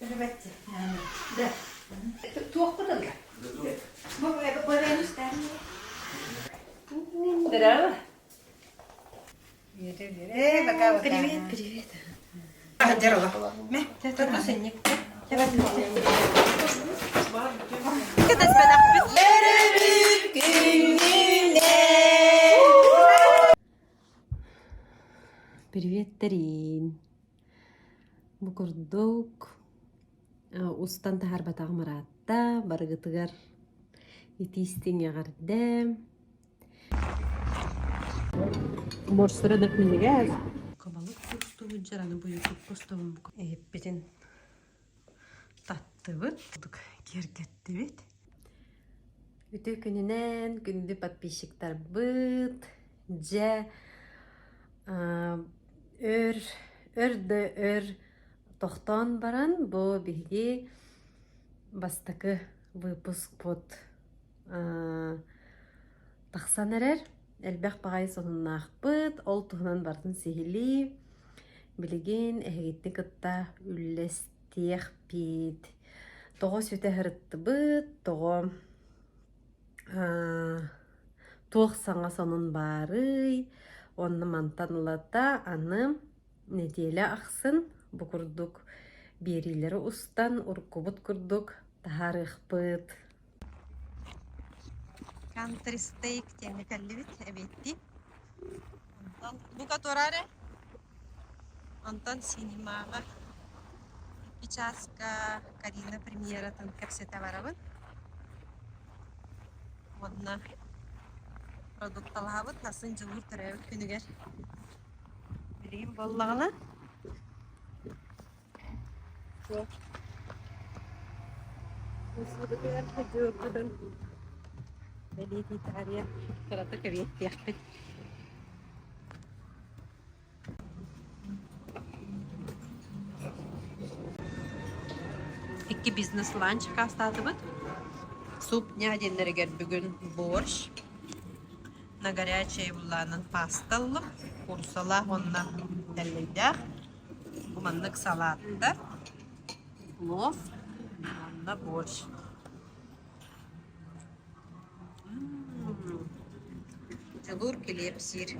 Да. Туохпут ылга? Здорово. Привет, привет. Здорово. Привет, Тарин. Бу курдук устан таһаарбатаҕым ыраатта, барыгытыгар итии-истиҥ эҕэрдэ. Борстара да минньигэс. Кабалык кустубут дьараны буйутук кустубун эһиппитин таттыбыт, киэргэттибит. Үтүө күнүнэн күндү подписчиктарбыт, дьэ өр өр да өр тохтоон баран бу биһиги бастакы выпускпут тахсан эрэр. Элбэх баҕайы сонуннаахпыт, ол туһунан барытын сиһилии билигин эһигитини кытта үллэстиэхпит. Тоҕо сүтэ сырыттыбыт, тоҕо туох саҥа сонун баарый, уонна мантан ылата аны нэдиэлэ ахсын бу курдук биэриилэри устан уруккубут курдук таһаарыахпыт. Country Steak диэҥҥэ кэллибит эбиэттии. Онтон бука турар эрэ. Онтон синемаҕа икки чааска Карина премьератын кэпсэтэ барабын. Уонна продукталаабыт Насын Дьулуур төрөөбүт күнүгэр билигин буоллаҕына Усулугар дьуурбутун бэлиэтии таарыйа кыратык эбиэттиэхпит. Икки бизнес-ланч аккаастаатыбыт. Суп дня диэннэригэр бүгүн борщ, на горячей буллаанан паста ыллым, куурусалаах уонна тэллэйдээх. Бу маннык салааттар, плов уонна борщ. Дьулуур килиэп сиир.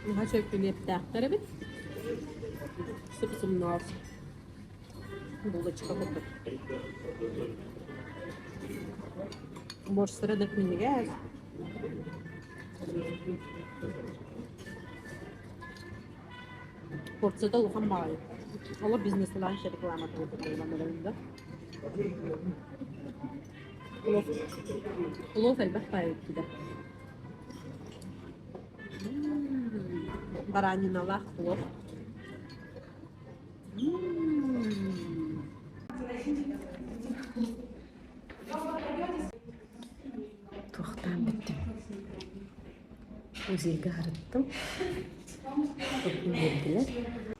Наһаа үчүгэй килиэптээхтэр эбит. Сып-сымнаҕас булочка курдук. Борщтара да минньигэс. Порцията улахан баҕайы. Олор бизнес-ланч рекламатын да. Плов, плов элбэх баайы да. Бараниналаах плов. Туохтаан бүттүм. Музейга сырыттым. Биэрдилэр.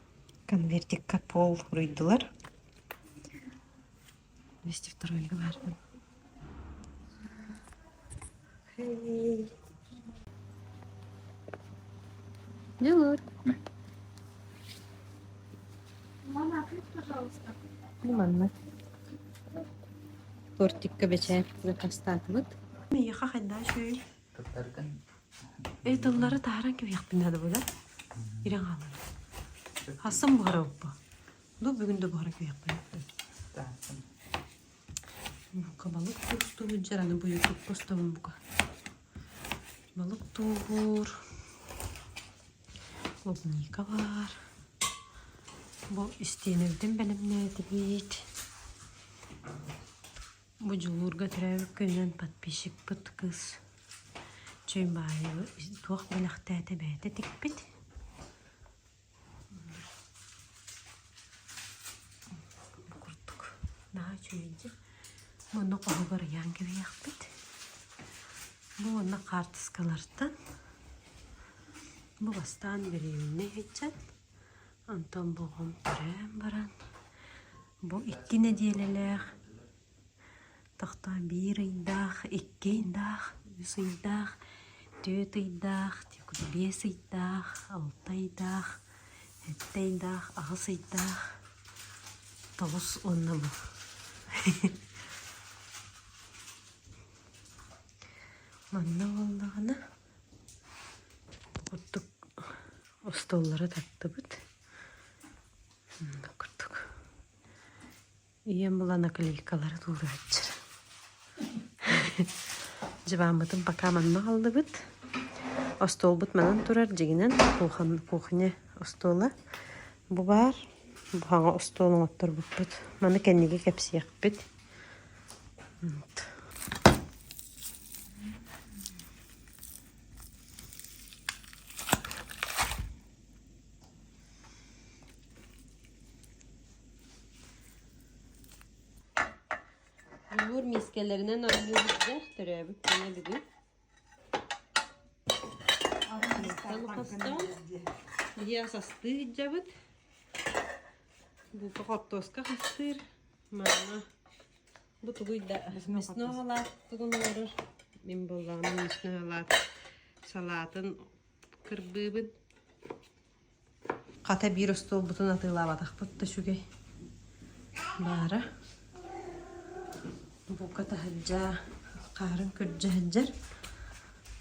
Конвертикка пол уруйдулар. 202 бардым. Хей. Дьулуур. Мама, открыть, пожалуйста. Ну, манна. Тортикка бэчээт заказтаатыбыт. Миэхэ хайдах үчүгэй? Туттаргын Эй, тыллары таһааран кэбиһиэхпин наада буолар. Ирэн хааллар. Хассан буһарабыппа. Ду бүгүн да буһара кэбиһиэхпин. таһасын. Бука балык туустубут дьараны буйутук костобун бука. Балык тууһуур. Клубника баар. Бу истиэнэбитин бэлэмнээтибит. Бу Дьулуурга төрөөбүт күнүнэн подписчикпыт кыыс Чэй баайы туох бэлэхтээтэ бэйэтэ тикпит. Бу курдук наһаа үчүгэй дии. Манна хоһугар ыйаан кэбиһиэхпит. Бу уонна хаартыскалартан бу бастаан беременнэй сылдьан, онтон бу оҕом төрөөн баран бу икки нэдиэлэлээх тохтоон биир ыйдаах, икки ыйдаах, үс ыйдаах, түөрт ыйдаах, биэс ыйдаах, алта ыйдаах. Сэттэ ыйдаах, аҕыс ыйдаах, тоҕус уонна бу. Манна буоллаҕына курдук остуоллары таттыбыт. Оннук курдук. Ийэм була наклейкалары туурааччы. Дьыбааммытын пока манна аҕаллыбыт. Остуолбут манан турар дьиҥинэн кухня остуола. Бу баар. Бу хаҥа остуол оҥотторбуппут. Маны кэнники кэпсиэхпит. Дьулуур миискэлэринэн оонньуур сылдьар, төрөөбүт күнэ бүгүн. Мантан Биһи састыы сылдьабыт. Бука хортуоска хастыыр. Мама бу тугуй да мясной салат тугун оҥорор. Мин буоллаҕына мясной салат салаатын кырбыыбын. Хата биир остуолбутун атыылаабатахпыт да үчүгэй. Баара. Бука таһырдьа хаарын күрдьэ сылдьар.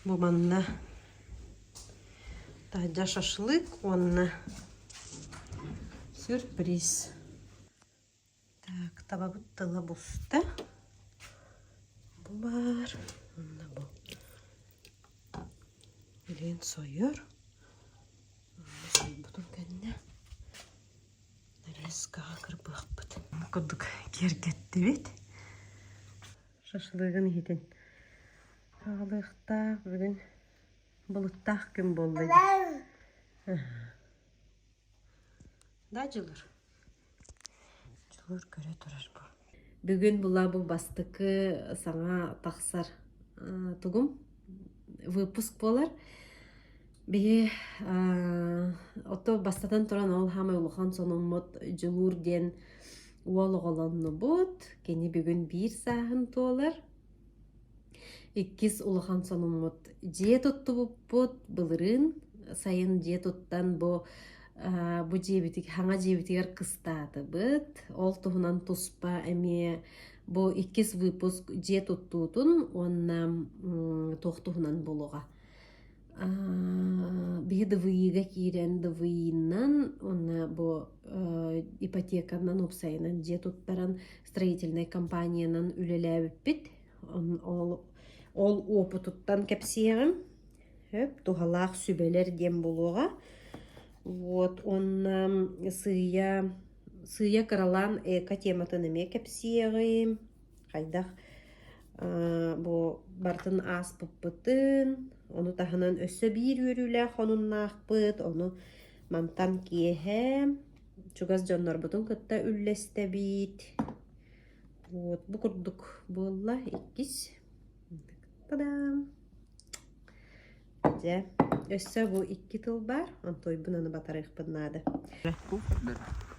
Бу манна таһырдьа шашлык уонна сюрприз. Так, табабыт тыла буста. Бу баар уонна бу. Илин сойор. Сойбутун кэннэ нарезкаҕа кырбыахпыт. Курдук киэргэттибит. Шашлыгын иһитин аҕалыахтаах бүгүн былыттаах күн буолла. Да, Дьулур? Дьулур көрө турар бу. Бүгүн була бу бастакы саҥа тахсар тугум выпуск буолар. Биһи ото бастатан туран ол хаамай улахан сонуммут Дьулуур диэн уол оҕолоннубут. Кини бүгүн биир сааһын туолар. Иккис улахан сонуммут дьиэ туттубуппут былырыын сайын дьиэ туттан бу бу дьиэбитиг хаҥа дьиэбитигэр кыстаатыбыт. Ол туһунан туспа эмиэ бу иккис выпуск дьиэ туттуутун уонна туох туһунан буолуоҕа. Биһи ДВИ-га киирэн ДВИ-нан уонна бу ипотеканан уопсайынан дьиэ туттаран строительнай компаниянан үлэлээбиппит. Ол, ол уопутуттан кэпсиэҕим. Сөп, туһалаах сүбэлэр диэн буолуоҕа. Вот, уонна сыыйа, сыыйа кыралаан эко тематын эмиэ кэпсиэҕим. Хайдах бу барытын ааспыппытын, ону таһынан өссө биир үөрүүлээх хонуннаахпыт, ону мантан киэһэ чугас дьоннорбутун кытта үллэстэбит. Вот бу курдук буолла иккис. Та-дам! Дьэ, өссө бу икки тыл баар, онтуойбун аны батарыахпын наада.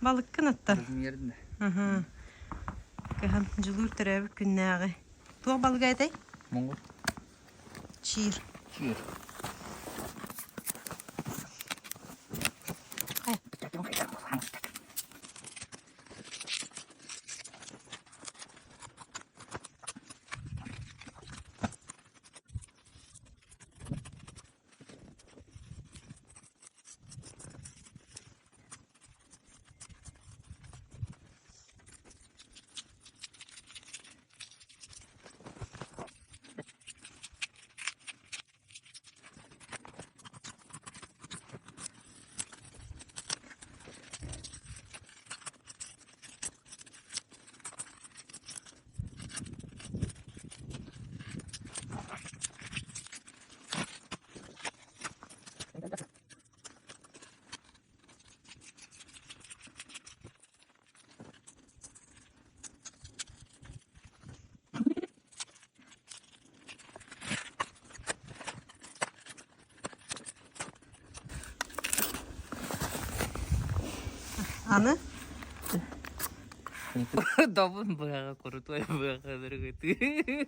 Балыккын аттан. Кыһан Дьулуур төрөөбүт күннээҕи. Туох балыга этэй? Монгол. Чиир. Чиир. Аны Добун быһаҕа курутуой быһаҕа дыргытыы.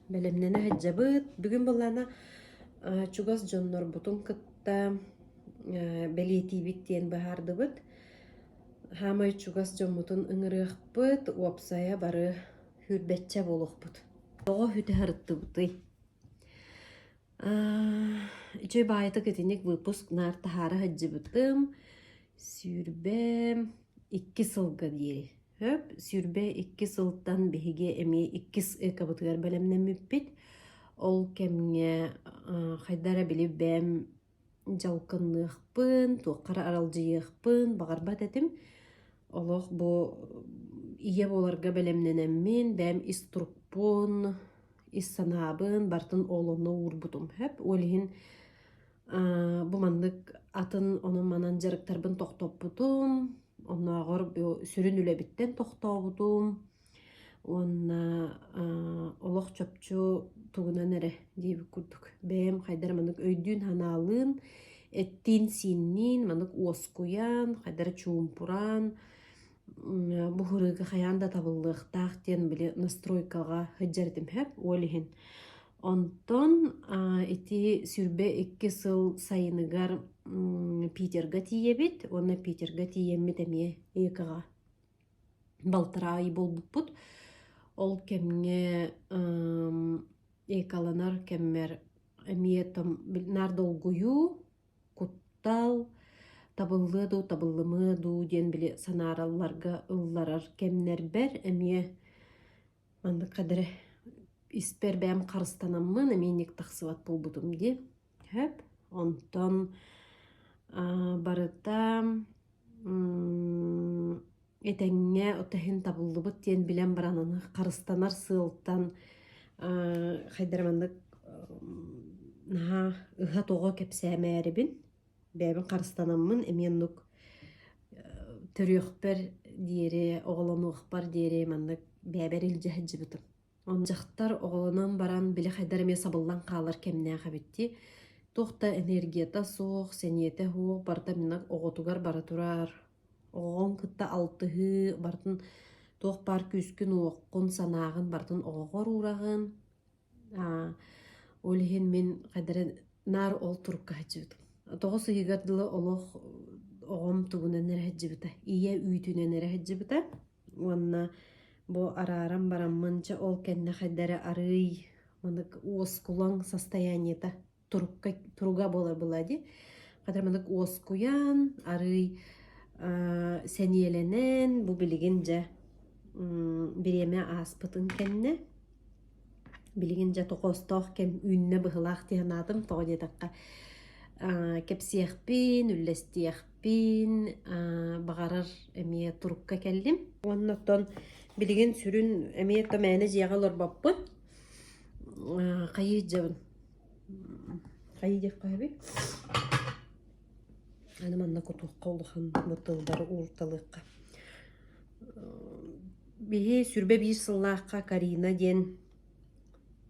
Бэлэмнэнэ сылдьабыт. Бүгүн былаана чугас дьоннорбутун кытта бэлиэтиибит диэн быһаардыбыт. Хаамай чугас дьоммутун ыҥырыахпыт, уопсайа бары сүүрбэччэ буолуохпут. Тоҕо үтэ сырыттыбытый? Үчүгэй баайытык итинник выпуск наар таһаара сылдьыбытым. 22 сылга диэри. Сөп, 22 сылтан биһиги эмиэ иккис ыкабытыгар бэлэмнэммиппит. Ол кэмҥэ хайда эрэ били бэйэм дьалкынныахпын, туохха эрэ аралдьыйыахпын баҕарбат этим. Олох бу ийэ буоларга бэлэмнэнэммин, бэйэм ис турукпун, ис санаабын барытын ол онно уурбутум сөп. Ол иһин бу маннык атын онон-манан дьарыктарбын тохтоппутум, оннооҕор бу сүрүн үлэбиттэн тохтообутум. Уонна олох чопчу тугунан эрэ диэбит курдук бэйэм хайдах эрэ маннык өйдүүн-санаалыын, эттиин-сиинниин маннык уоскуйан, хайдах эрэ чуумпуран бу ырыыга хайаан да табыллыахтаах диэн били настройкаҕа сылдьар этим сөп ол иһин. Онтон ити 22 сыл сайыныгар Питерга тиийэбит уонна Питерга тиийэммит эмиэ ИК-ҕа балтараа ый буолбуппут. Ол кэмҥэ экаланар кэммэр эмиэ там наар долгуйуу, куттал, табыллыа дуу, табыллымыа дуу диэн били санааралларга ылларар кэмнэрбэр эмиэ маннык хадары испэр бэйэм харыстанаммын эмиэ инник тахсыбат буолбутум дии. Сөп. Онтон барыта этэҥҥэ отоһун табыллыбыт диэн билэн баран аны харыстанар сыалтан хайдара маннык наһаа ыһа-тоҕо кэпсээмээрибин бэйэбин харыстанаммын эмиэ оннук төрүөхпэр диэри оҕолонуохпар диэри маннык бэйэбэр илдьэ сылдьыбытым. Онон дьахтар оҕолонон баран били хайдах эмиэ сабыллан хаалар кэмнээх эбит дии. Туох да энергията суох, сэниэтэ суох, барыта маннык оҕотугар бара турар. Оҕоҕун кытта алтыһыы, барытын туох баар күүскүн-уоххун, санааҕын барытын оҕоҕор уураҕын. Ол иһин мин хайдах эрэ наар ол турукка сылдьыбытым. 9 ыйыгар дылы олох оҕом тугунан эрэ сылдьыбыта, ийэ үүтүнэн эрэ сылдьыбыта. Уонна бу арааран бараммын, дьэ ол кэннэ хайда эрэ арыый маннык уоскулаҥ состояниета турукка туруга буолар была дии. Хата маннык уоскуйан, арыый сэниэлэнэн, бу билигин дьэ бириэмэ ааспытын кэннэ Билигин дьэ тоҕоостоох кэм үүннэ быһылаах дии санаатым. Тоҕо диэтэххэ, кэпсиэхпин, үллэстиэхпин баҕарар эмиэ турукка кэллим. Уонна оттон билигин сүрүн эмиэ то мээнэ дьиэҕэ олорбоппун. Хайыы дьабын. Хайыы диэххэ сөбүй? Аны манна кутуохха улахан бу тыллары уурталыахха. Биһи 21 сыллаахха Карина диэн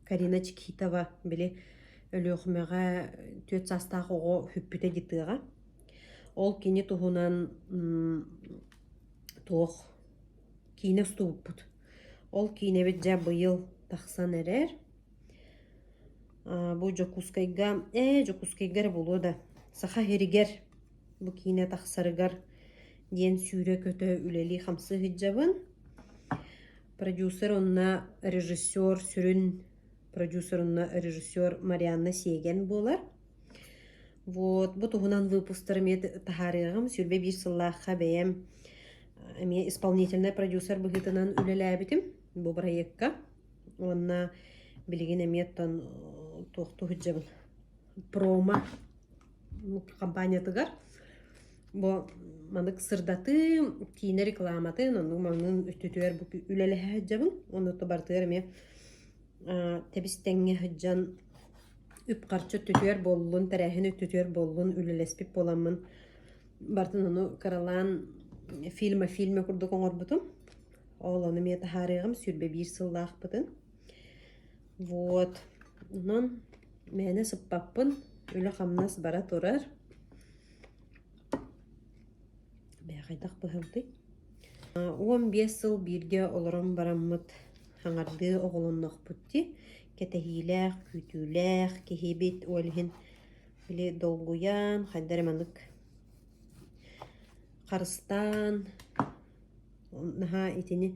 Карина Чикитова били Өлүөхүмэҕэ түөрт саастаах оҕо сүппүтэ дитыаҕа. Ол кини туһунан туох киинэ устубуппут. Ол киинэбит дьэ быйыл тахсан эрэр. Бу Дьокуускайга, ээ Дьокуускайга эрэ буолуо да, Саха сиригэр бу киинэ тахсарыгар диэн сүүрэ-көтө үлэлии-хамсыы сылдьабын. Продюсер уонна режиссер сүрүн продюсер уонна режиссер Марианна Сиэгэн буолар. Вот, бу туһунан выпусктары эмиэ таһаарыаҕым. 21 сыллаахха бэйэм эмиэ исполнительнай продюсер быһыытынан үлэлээбитим бу бырайыакка. Уонна билигин эмиэ оттон туохтуу сылдьабын. Промо компаниятыгар бу маннык сырдатыы, киинэ рекламатын, оннук маҥнын өттүтүгэр бу үлэлэһэ сылдьабын. Онно барытыгар эмиэ тэбис-тэҥҥэ сылдьан үп-харчы өттүтүгэр буоллун, тэрээһин өттүтүгэр буоллун үлэлэспит буоламмын барытын ону кыралаан фильма-фильма курдук оҥорбутум. Ол ону эмиэ таһаарыаҕым 21 сыллаахпытын. Вот. Онон мээнэ сыппаппын, үлэ-хамнас бара турар. Бээ хайдах быһабытый? 15 сыл бииргэ олорон бараммыт хаҥардыы оҕолоннохпут дии. кэтэһиилээх, күүтүүлээх киһибит, ол иһин били долгуйан, хайда эрэ маннык харыстаан наһаа итини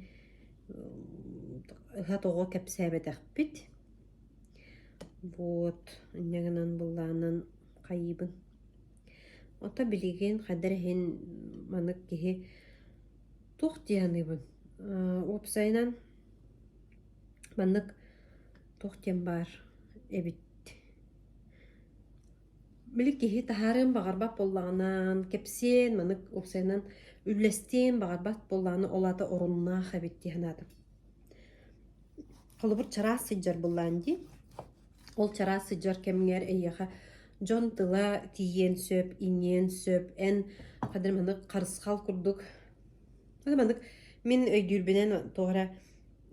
ыһа-тоҕо кэпсээбэтэхпит. Вот, инньэ гынан былаанан хайыыбын. Ото билигин хайда эрэ иһин маннык киһи туох дии саныыбын уопсайынан маннык туох диэн баар эбит. Били киһи таһаарыан баҕарбат буоллаҕына, кэпсиэн, маннык уопсайынан үллэстиэн баҕарбат буоллаҕына, ол аата оруннаах эбит дии санаатым. Холобур, чараас сылдьар буоллаҕын дии. Ол чараас сылдьар кэмҥэр эйиэхэ дьон тыла тиийиэн сөп, иҥиэн сөп, эн хадыр маннык харысхал курдук маннык мин өйдүүрбүнэн тоҕо эрэ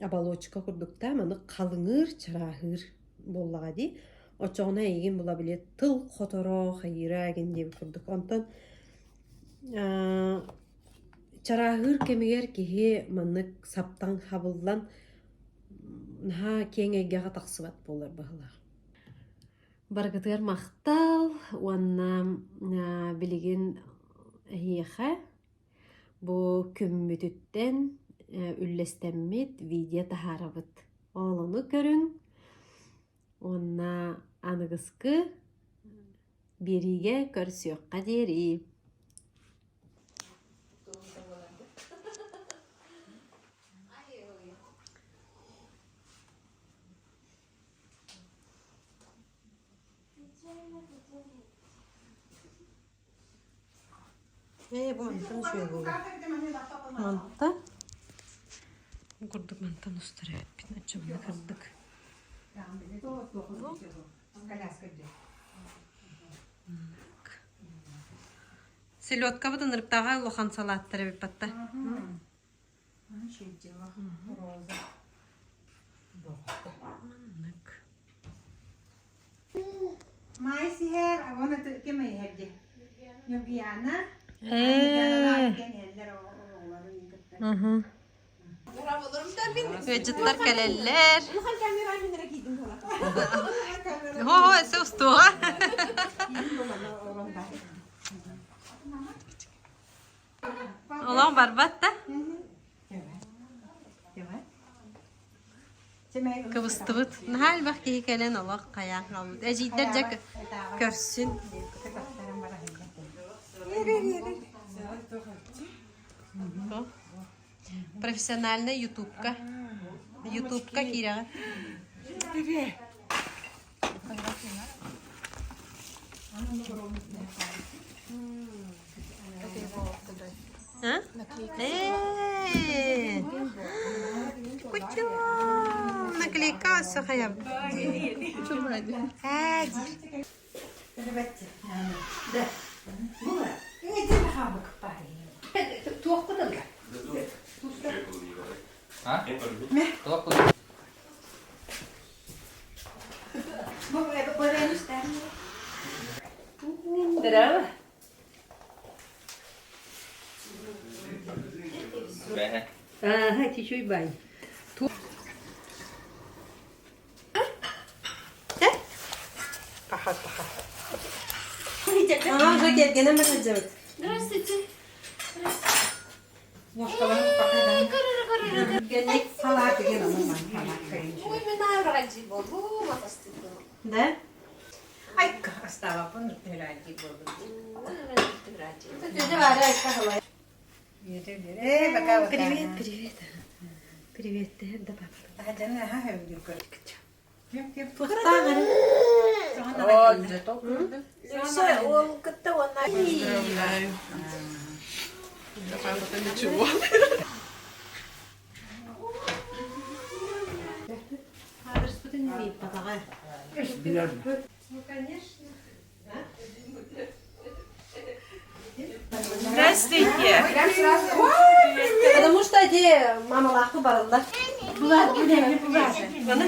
оболочка курдук да маннык халыҥыыр, чарааһыыр буоллаҕа дии. Оччоҕуна эйигин була били тыл хоторо, хайыыра эҥин диэбит курдук. Онтон чарааһыыр кэмигэр киһи маннык саптан хабыллан наһаа киэҥ эйгэҕэ тахсыбат буолар быһыылаах. Барыгытыгар махтал уонна билигин эһиэхэ бу күммүтүттэн үллэстэммит видео таһаарабыт. Ол ону көрүҥ уонна аныгыскы биэриигэ көрсүөххэ диэри. Ээ, бу мантан үчүгэй буолуо. Мантан бу курдук мантан устар эбиппин оччоҕуна кырдык. Селедкабыт ынырыктааҕа улахан салааттар эбит батта. Маннык. Маай сиһэр, уонна ким иһэр дии? Ньургуйаана. Ыалдьыттар кэлэллэр. Оо, эсэ устуоҕа. Олох барбат да? Кыбыстыбыт. Наһаа элбэх киһи кэлэн олох хайаан хаалбыт. Эдьиийдэр дьэ көрсүн. Профессиональная ютубка. Ютубка киирэҕин. А? Э, Кучу, наклейка сахая. А? Здорово. Ага, чуть-чуть бай. Ага, уже кергенем бахаджабыт. Здравствуйте. Да? Айка астаабаппын үрэдии буолбут. Тетя Варя, айка халай. Привет, привет. Привет, да папа. Поздравляю. Ничего. Ну, конечно. Здравствуйте. Потому что эти мамалаахпы бараллар. Булар, булар. Аны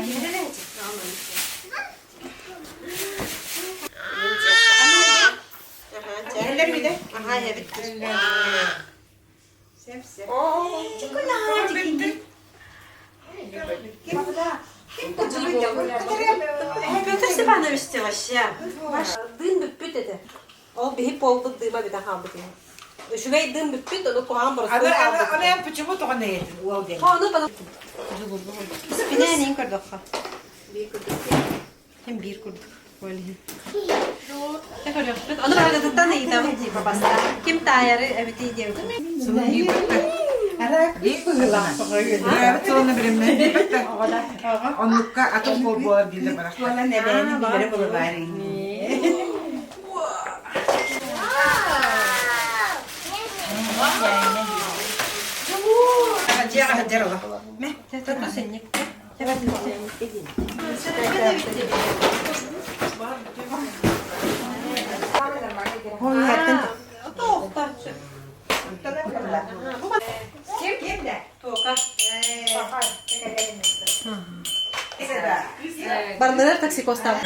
Ага, я бит. Петр Степанович вообще. Дым бүппүт этэ. Ол биһи полбут дыма бүтэн хаалбыт үһү. Үчүгэй дым бүппүт, ону куһаҕан боростуой хаалбыт. Аны эн почему тоҕо нэйэтин уол диэн. Ону потом Спинээн көрдөххө. Ким биир курдук. Ол иһин. Көрүөхпүт. Ону барыгытыттан ыйытабын типа бастаан. Ким таайары эбитий диэбитим. Бэйэбит сылына билимнэн диэбэттэ. Оннукка атын пол буолар дииллэр барахсан. Туолан эбээни билэрэ булабаарыҥ. Дьиэҕэ сылдьар олох. Барыларыгар токсикозтаах.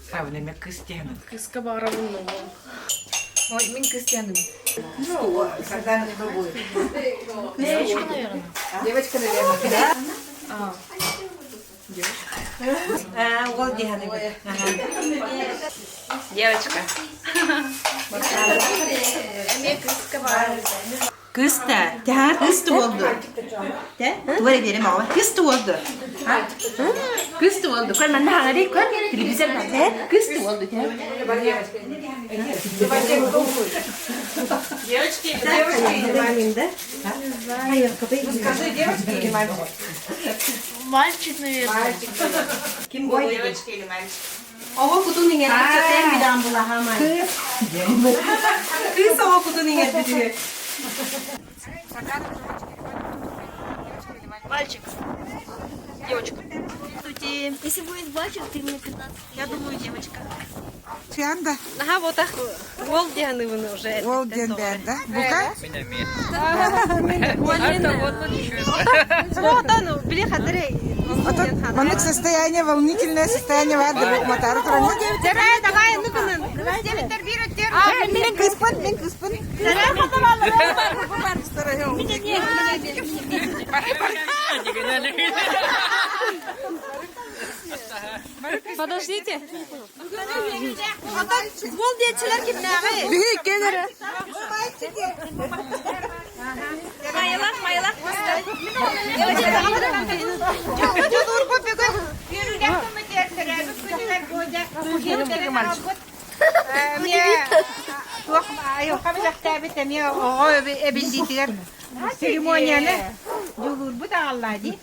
Сабынеме кыс диэн. Кыска баҕарабын ноҕом. Ой, мин кыс диэным. Девочка, наверное. Девочка, наверное. А, Уол диэн девочка. Эмиэ кыска баҕарабын. Кыста, тяар кысты болду. Те, туара берем ава. Кысты болду. Кысты болду. Көр манна хаҥари, көр телевизор те, кысты болду те. Девочки или Скажи, девочка или мальчик? Мальчик, наверное. Ким болду? Девочка или мальчик? Оҕо кутун иҥэрбит сэтэн бидаан булаһаамай. Кыыс оҕо кутун иҥэрбит үһү. Мальчик. Девочка. Если будет мальчик, ты мне 15. Я думаю, девочка. Чианда. Наһаа ботах уол диэн уже. Ол диэн бээн да? Бука? Меня мир. Отон били хатыры. Маннык состояние, волнительное состояние бар деп матары туран. Давай, давай, ну кынын. Мин кыспын, мин кыспын. Подождите. Отон уол диэчилер кимнээҕи? Биһи кенере. Майлах, майлах, кыста. Церемонияны дьулуурбут аҕаллаа дии.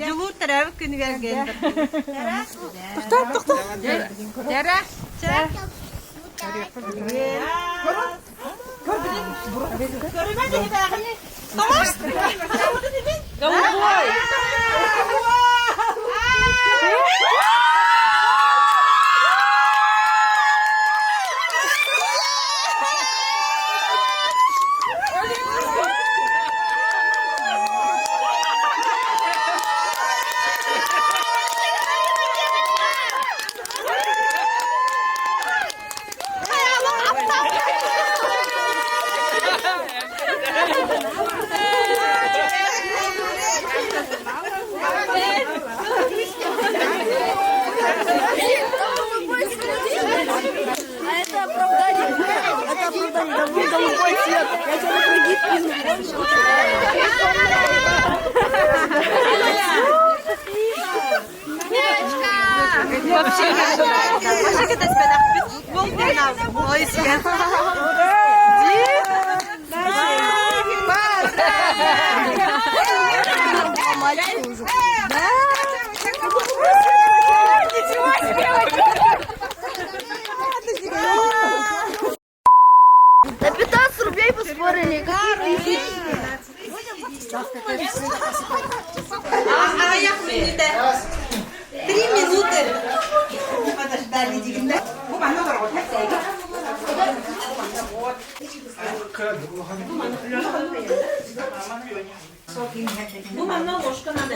Дьулуур төрөөбүт күнүгэр гендер. Голубой. А это оправдание. Это оправдание. Да был голубой цвет. Я тебя на круги впину. Вообще хорошо. Вообще кытаспатахпыт. Уол диэн ой сүгэн. На 15 рублей поспорили. Какие Аҕыйах мүнүүтэ. 3 минуты. Подождали дигинде. Бу манна олорҕут. Бу манна ложка надо.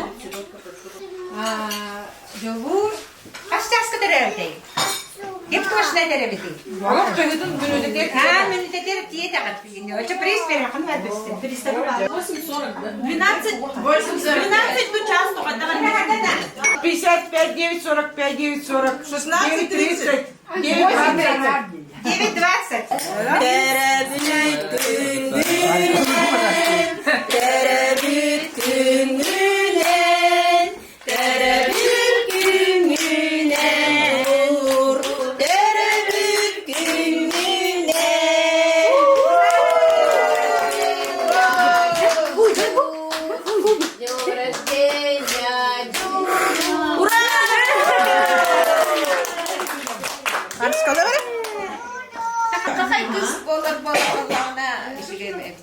Дьолуур. Хас чааска төрөөбүтэй? Ким точно төрөөбүтүй? Олох төһөтүн мүнүүтэтигэр Аа, мүнүүтэтигэр тиэтэҕит. Очо приз берехин барбысты. 12, 12 ну час тоҕаттаҕын. 55, 9, 45, 9, 40, 16, 9, 30, 9, 20. 9, 20. Төрөбүт күнгүнэн, төрөбүт күнгүнэн, төрөбүт күнгүнэн, төрөбүт күнгүнэн. Днем рождения, Ура! Какай кыз болар болар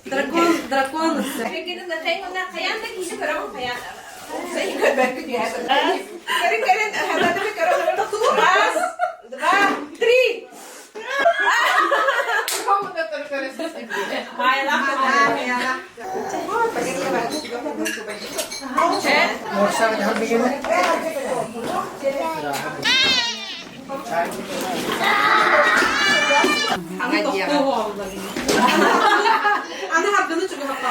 Дракон, дракон. Раз, два, три. Аны хардыны чугуһаппа.